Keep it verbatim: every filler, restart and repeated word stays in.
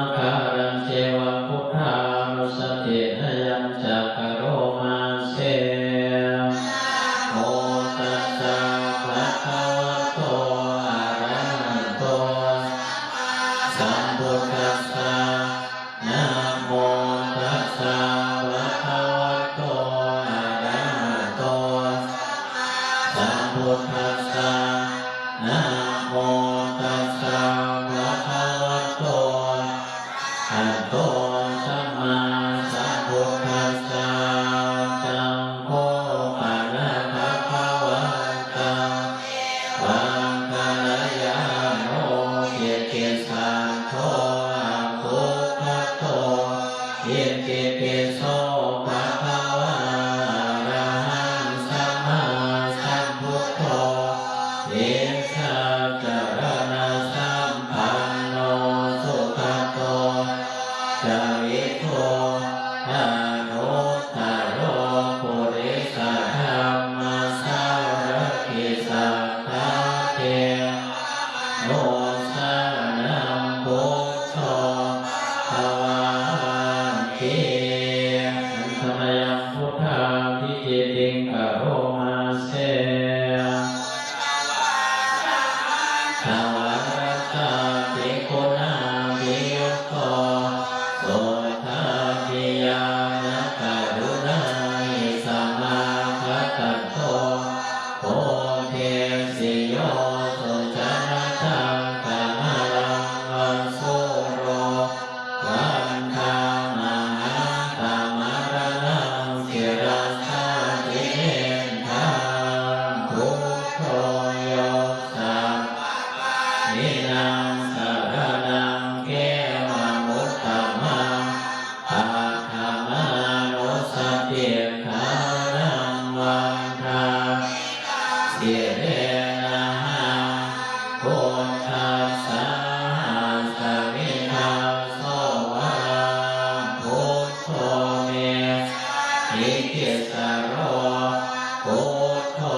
Namakārañceva buddhānussatinayañca karoma se. Namo tassa bhagavato arahato sambuddhassa. Namo tassa bhagavato arahato sambuddhassa. Namo tassa bhagavato arahato sammāsambuddhassa. Taṃ kho pana bhagavantaṃ evaṃ kalyāṇo kittisaddo abbhuggato: Itipi so bhagavā arahaṃ sammāsambuddho vijjācaraṇasampanno sugato lokavidū anuttaro purisadammasārathi satthā devamanussānaṃ buddho bhagavāti. Handa mayaṃ buddhābhigītiṃ karoma se. Dvādasābhiguṇābhiyutto suddhābhiñāṇakaruṇāhi samāgatatto bodhesi yo sujanataṃ kamalaṃva sūro vandāmahaṃ tamaraṇaṃ sirasā jinendaṃ. Buddho yo sabbapāṇīnaṃ saraṇaṃ khemamuttamaṃ paṭhamānussatiṭṭhānaṃ vandāmi taṃ sirenahaṃ. Buddhassāhasmi dāso va buddho me sāmikissaro buddho